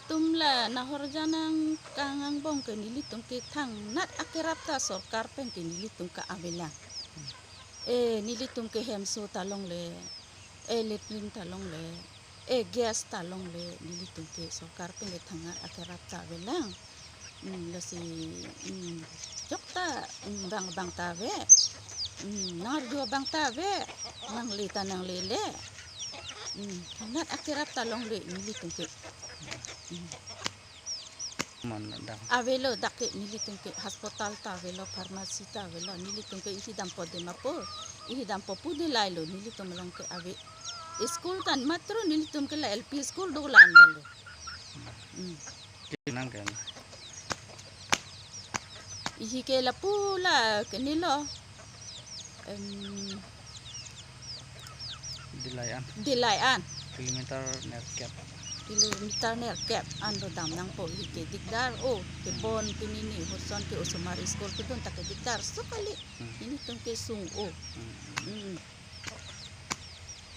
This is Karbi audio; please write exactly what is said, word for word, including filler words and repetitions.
Tum la nahorjan nangkang angbong ke nelitum ke thangnat akerap ta sorkar pen ke nelitum ke avelang. Eh, nelitum ke hemso ta longle, eh, latrine ta longle, eh, gas ta longle, nelitum ke sorkar pen ke thangnat akerap ta avelang. Hmm, lasi, hmm, jok ta, hmm, bang bang ta ave. Hmm, nang arju abang ta ave. Nangle ta nanglele. Hmm, thangnat akerap ta longle nelitum ke. Hmm. Man dam. Avelo dak ke nelitum ke hospital ta avelo, pharmacy ta avelo, nelitum ke ihi dampo Dimapur, ihi dampo pu de lailo, nelitum along ke ave. School tan matro nelitum ke la L P school dolang avelo. Hmm. Nang kan. Ihi ke lapu la ke nilo. Em, Dillai an. Dillai an. Kilometer nerkep. Kilometer nerkep an lo dam nangpo, ihi ke dikdar o, ke Hmm. pon pinini, hoson ke osomar school kedun ta ke dikdar so kali. Hmm. Nelitum ke sung o. Hmm. Hmm.